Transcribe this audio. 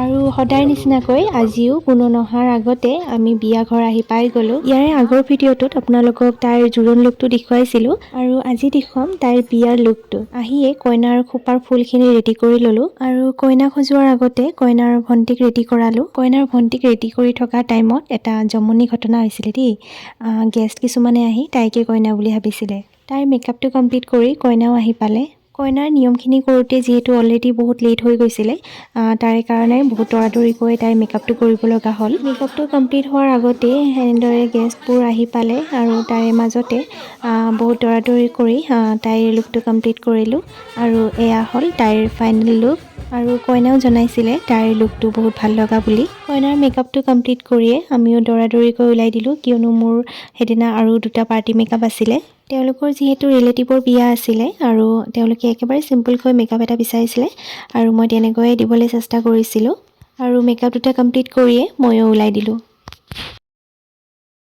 আৰু সদায় নিচিনাকৈ আজিও কোনো নহাৰ আগতে আমি বিয়া ঘৰ আহি পাই গ'লোঁ। ইয়াৰে আগৰ ভিডিঅ'টোত আপোনালোকক তাইৰ জোৰোণ লুকটো দেখুৱাইছিলোঁ আৰু আজি দেখুৱাম তাইৰ বিয়াৰ লুকটো। আহিয়ে কইনাৰ খোপাৰ ফুলখিনি ৰেডি কৰি ল'লোঁ আৰু কইনাক সজোৱাৰ আগতে কইনাৰ ভণ্টিক ৰেডি কৰালোঁ। কইনাৰ ভণ্টিক ৰেডি কৰি থকা টাইমত এটা জমনি ঘটনা হৈছিলে দেই। গেষ্ট কিছুমানে আহি তাইকে কইনা বুলি ভাবিছিলে। তাইৰ মেকআপটো কমপ্লিট কৰি কইনাও আহি পালে। কইনাৰ নিয়মখিনি কৰোঁতে যিহেতু অলৰেডি বহুত লেট হৈ গৈছিলে, তাৰে কাৰণে বহুত তৰাতৰিকৈ তাইৰ মেকআপটো কৰিব লগা হ'ল। মেকআপটো কমপ্লিট হোৱাৰ আগতেই সেনেদৰে গেষ্টবোৰ আহি পালে আৰু তাৰে মাজতে বহুত তৰাতৰি কৰি তাইৰ লুকটো কমপ্লিট কৰিলোঁ আৰু এয়া হ'ল তাইৰ ফাইনেল লুক। আৰু কইনাও জনাইছিলে তাইৰ লুকটো বহুত ভাল লগা বুলি। কইনাৰ মেকআপটো কমপ্লিট কৰিয়ে আমিও দৌৰা দৌৰিকৈ ওলাই দিলোঁ, কিয়নো মোৰ সেইদিনা আৰু দুটা পাৰ্টি মেকআপ আছিলে। তেওঁলোকৰ যিহেতু ৰিলেটিভৰ বিয়া আছিলে আৰু তেওঁলোকে একেবাৰে চিম্পলকৈ মেকআপ এটা বিচাৰিছিলে আৰু মই তেনেকৈয়ে দিবলৈ চেষ্টা কৰিছিলোঁ। আৰু মেকআপ দুটা কমপ্লিট কৰিয়ে ময়ো ওলাই দিলোঁ।